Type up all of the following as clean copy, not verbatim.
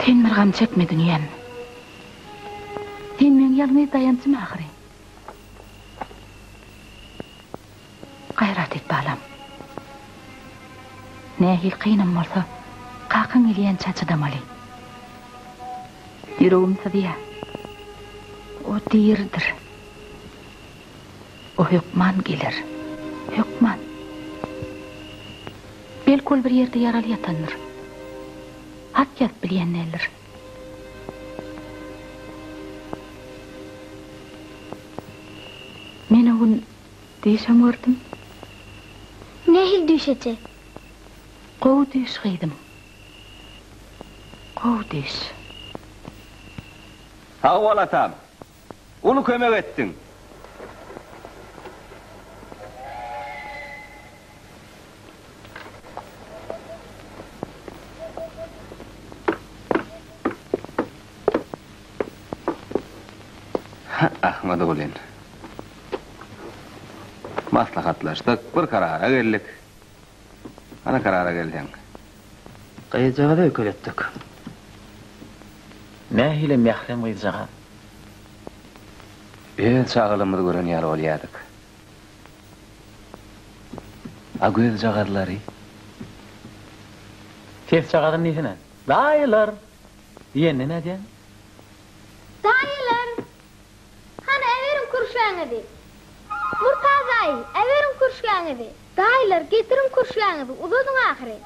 Sen bir gam çekme dünýäm. Sen meň ýalňyz daýanjym ahyry. Gaýrat et balam. Nähili kynam bolsa, kakaň gelýänçä çydamaly. Ýüregim syzýar. O diridir. O hökman geler. Hökman. Belki ol bir ýerde ýaraly ýatandyr. Hat ýazyp bilýän däldir. Men o gün düýşem gördüm. Nähili düýş eje? Gowy düýş gyzym. Gowy düýş. Sag bol atam. Uly kömek etdiň. Ahmadgulyň. Maslahatlaşdyk, bir karara geldik. Hany karara gelseň. Gyzjagazy öýkeletdik. Nähili mährem gyzjagaz. Öz çagalygymyzy gören ýaly bolýardyk. A gözjagazlary? Sesjagazyny diýsene. Daýylar! Diýende nädýäň? Daýylar! Hany, äberiň kürşgäňizi! Murtaz daýy, äberiň kürşgäňizi! Daýylar, getiriň kürşgäňizi, uzadyň ahyry!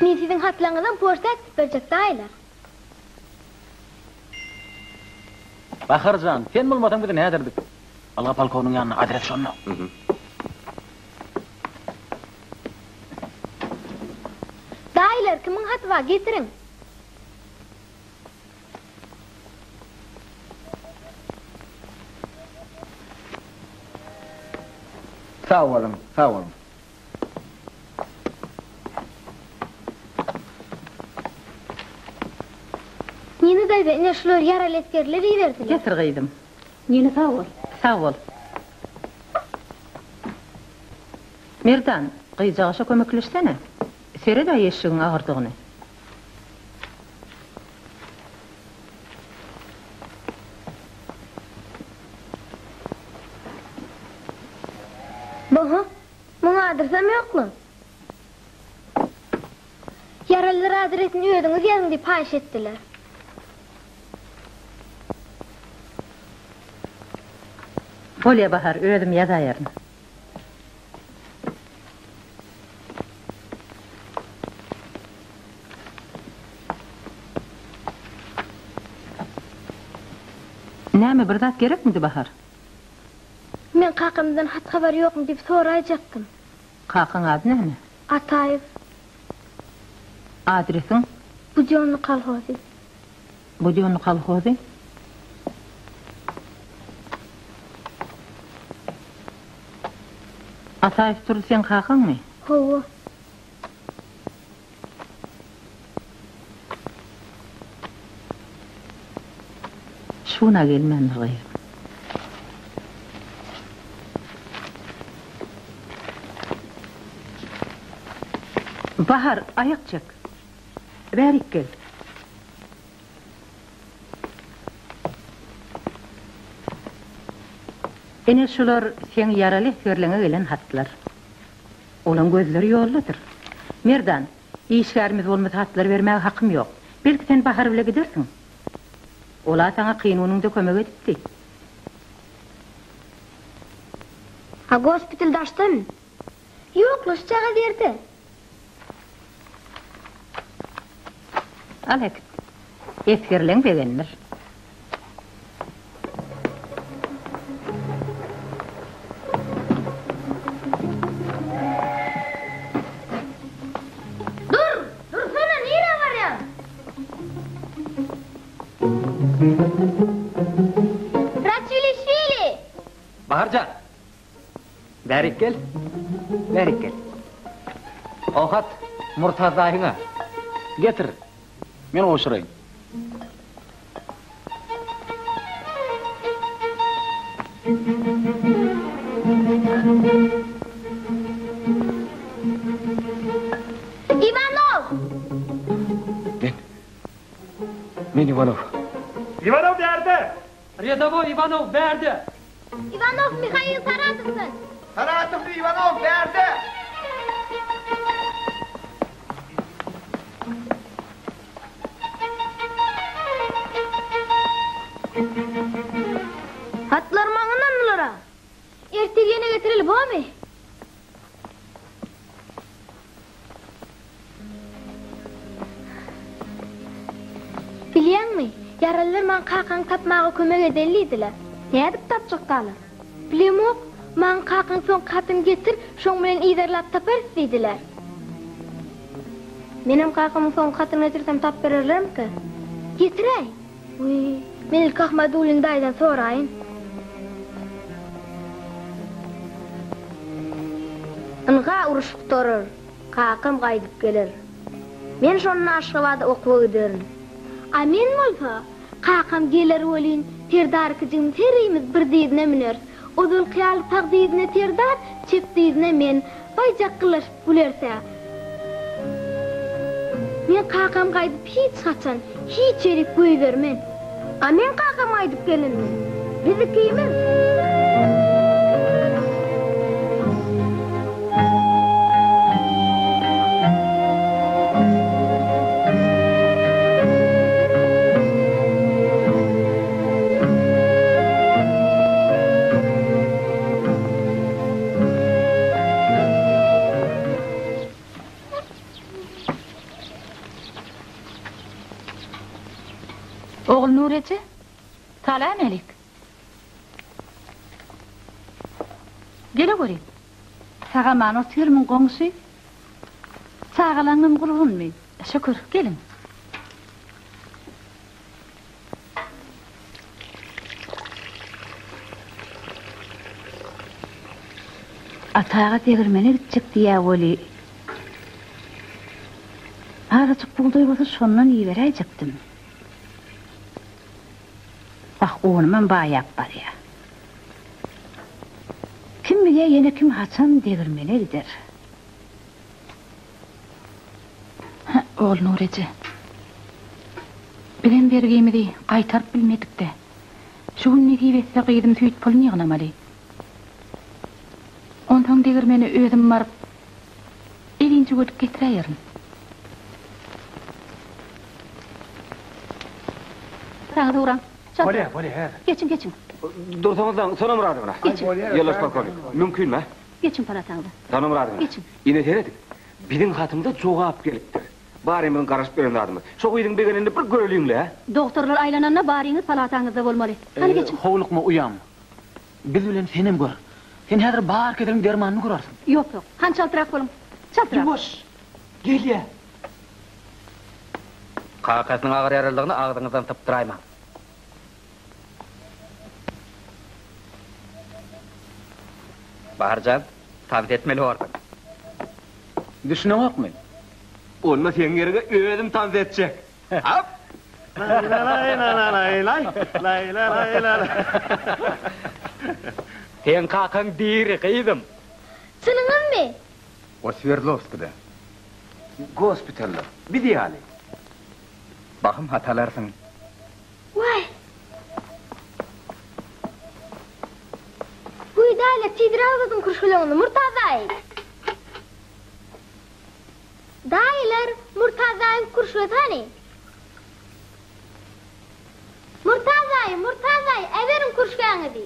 Men siziň hatlaryňyzam poçta äkidip berjek, daýylar. Bahar jan, sen bolmasaň biz näderdik? Ylga polkowniň ýanyna, adres şonda. Daýylar, kimiň haty bar, getiriň. Sag boluň, sag boluň. Nina daýza, ine şular ýaraly esgerler iberdiler. Getir gyzym. Nina sag bol. Sag bol. Merdan, gyzjagaşa kömekleşsene. Sered-ä eşigiň agyrdygyny. Baha, muň adresem ýok-la. Ýaralylar adresini özüňiz ýazyň diýip haýyş etdiler. Bolýa Bahar, özüm ýazaýaryn. Näme, bir zat gerekmidi, Bahar? Men kakamdan hat-habar ýokmy diýip soraýjakdym. Kakaň ady näme? Ataýew. Adresiň? Budýonny kolhozy. Budýonny kolhozy? Ataýew Durdy seň kakaňmy? Hawa. Şu gün-ä gelmändir gyzym. Bahar, aýak çek. Bärik gel. Ine şular seň ýaraly esgerleňe gelen hatlar. Olaň gözleri ýoldadyr. Merdan, işgärimiz bolmasa hatlar bermäge hakym ýok. Belki sen Bahar bile gidersiň? Ol-a saňa kyn günüňde kömek edipdi. A gospital daşdamy? Ýok-la, şujagaz ýerde. Al äkit. Esgerleň begendir. Dur! Dursana, nirä barýaň? Raçwilişwili! Bahar jan! Bärik gel. Bärik gel. O hat Murtaz daýyňa. Getir. Men gowşuraýyn. Iwanow! Men. Men Iwanow. Iwanow bärde! Redowoý Iwanow bärde! Iwanow Mihail Saratowdan! Saratowly Iwanow bärde! Hatlar maňa ynandylar-a. Ertir ýene getireli bormy? Bilýäňmi, ýaralylar maňa kakaňy tapmaga kömek edeli diýdiler. Nädip tapjakkalar? Bilemok, maňa kakaň soňky hatyny getir, şoň bilen yzarlap taparys diýdiler. Menem kakamyň soňky hatyny getirsem tap bererlermikä? Getiräý! Wiý, men ilki Ahmadulin daýydan soraýyn. Ynha uruş gutarar, kakam gaýdyp geler. Men şonda Aşgabada okuwa giderin. A men bolsa, kakam geler welin, Serdar ikijigimiz herimiz bir dyzyna müneris. Ozalky ýaly sag dyzyna Serdar, çep dyzyna men. Baý jakgylaşyp güleris-ä. Men kakam gaýdyp hiç haçan, hiç ýerik goýbermen. A meň kakam gaýdyp gelende, biz ikimiz. Ogulnur eje, salam älik. Geleweri. Sag-aman otyrmyň goňşy? Çagalaňňam gurgunmy? Şükür, geliň. Ataga degirmene gitjek diýýä weli, azajyk bugdaý bolsa şondan iberäýjekdim. Wah, unumam baýap barýa. Kim bilýä ýene kim haçan degirmene gider. Hä, Ogulnur eje. Bizem bergimizi gaýtaryp bilmedik-dä. Şu gün nesip etse gyzym süýt puluny ýygnamaly. Onsoň degirmene özüm baryp, elin jüwedip getiräýerin. Saňa ugraň. Çalt. Bolýa, bolýa, häzir. Geçiň, geçiň. Dursaňyzlaň, Sona Myradowna. Geçiň. Ýoldaş polkownik, mümkinmi? Geçiň palataňyza. Sona Myradowna. Geçiň. Ine serediň, biziň hatymyza jogap gelipdir. Barymyzyň garaşyp ýören zadymyz. Şo gyzyň begenenini bir göreliň-le. Dogtorlar aýlananda baryňyz palataňyzda bolmaly. Hany geçiň. Howlukma uýam. Biz bilen senem gör. Sen häzir bar keseliň dermanyny görersiň. Ýok, ýok. Hany çaltrak boluň. Çaltrak. Ýuwaş! Gelýä. Kakasynyň agyr ýaralydygyny agzyňyzdan sypdyraýmaň. Bahar jan, tans etmeli borsuň. Düşüneňokmy? Onda seň ýeriňe özüm tans etjek. Hop! Seň kakaň diri, gyzym. Çynyňyzmy? O Swerdlowskide. Gospitalda. Biz ýaly. Bahym hat alarsyň. Waý! Güýdäýle, tizräk uzadyň kürşgeleňizi, Murtazaý! Daýylar, Murtazaýyň kürşgesi hany? Murtazaý, Murtazaý, äberiň kürşgäňizi!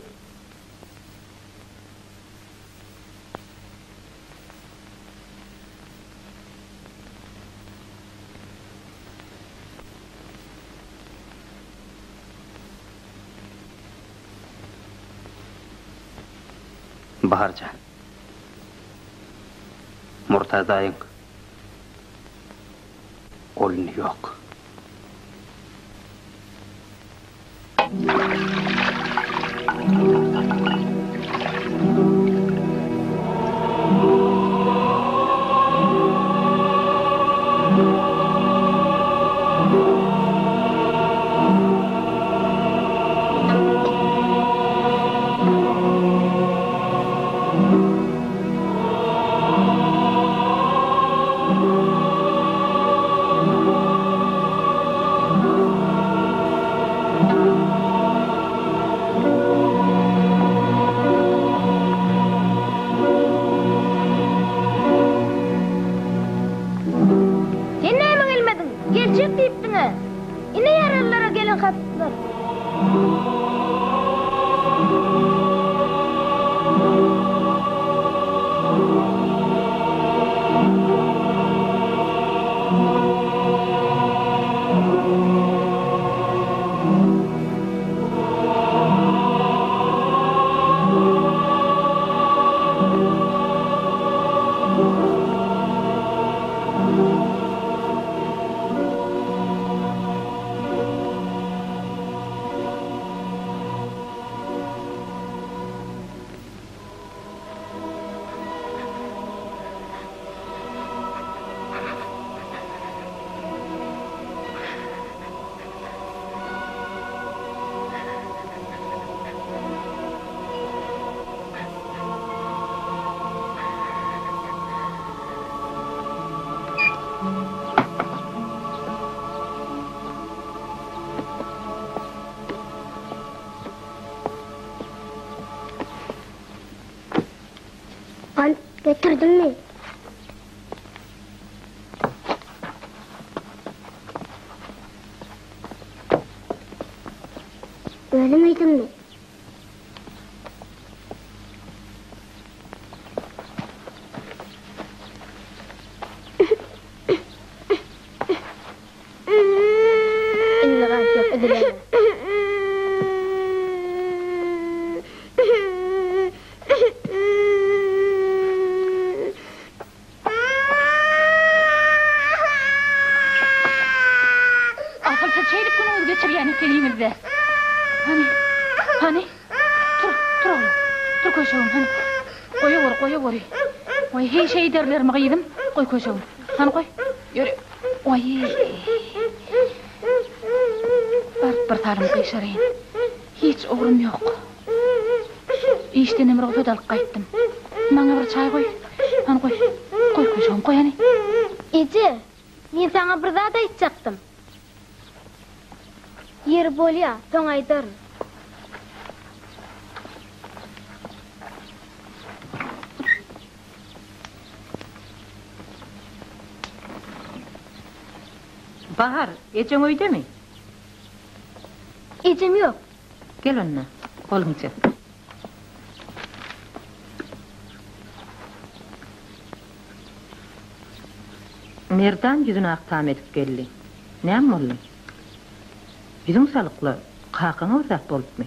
Bahar jan. Murtaz daýyň goluny ýok. Geljek diýipdiň-ä. Ine ýaralylara gelen hatlar. Gant getirdiňmi? Özüň iýdiňmi? Indi gant ýok, üzüleme. Asyl siz şeýdip günüňizi geçirýän ekeniňiz-dä. Hany, hany, tur, tur oglum, tur köşegim, hany. Goýaweri, goýaweri. Goý, heý şeýderlermi gyzym? Goý köşegim, hany goý. Ýöri, goý. Baryp bir salym gyşaraýyn. Hiç ugrum ýok. Işdenem rugsat alyp gaýtdym. Maňa bir çaý goý. Hany goý. Goý köşegim, goý hany. Eje, men saňa bir zat aýtjakdym. Ýeri bolýa, soň aýdaryn. Bahar, ejeň öýdemi? Ejem ýok. Gel onda, goluňy çek. Merdan ýüzüni ak tam edip geldi. Näme boldy? Ýüzüň salykla, kakaňa bir zat bolupmy?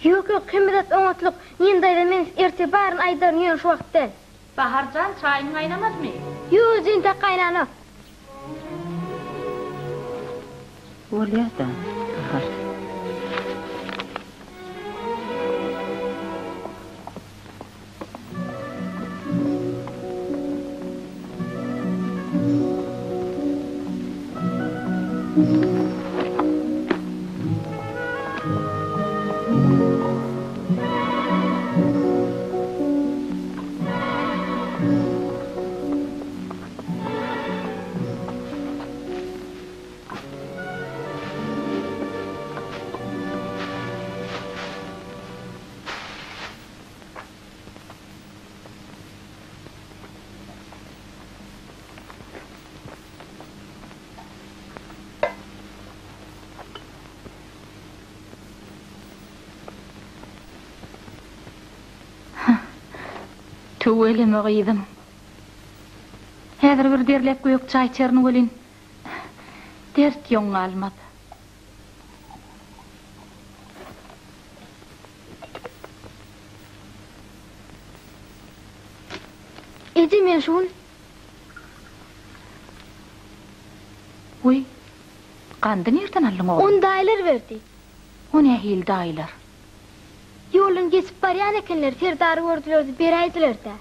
Ýok, ýok, hemme zat oňatlyk. Nina daýza men ertir baryny aýdaryn, ýöne şu wagt däl. Bahar jan, çaýyň gaýnamadymy? Ýok, eje, entäk gaýnanok. Bolýa-da, Bahar. Tüweleme gyzym. Häzir bir derläp gök çaý içerin welin, dert ýoň galmaz. Eje men şu gün. Wiý, gandy nirden aldyň oglum? Ony daýylar berdi. O nähili daýylar? Ýoldan geçip barýan ekenler, Serdary gördüler-de beräýdiler-dä.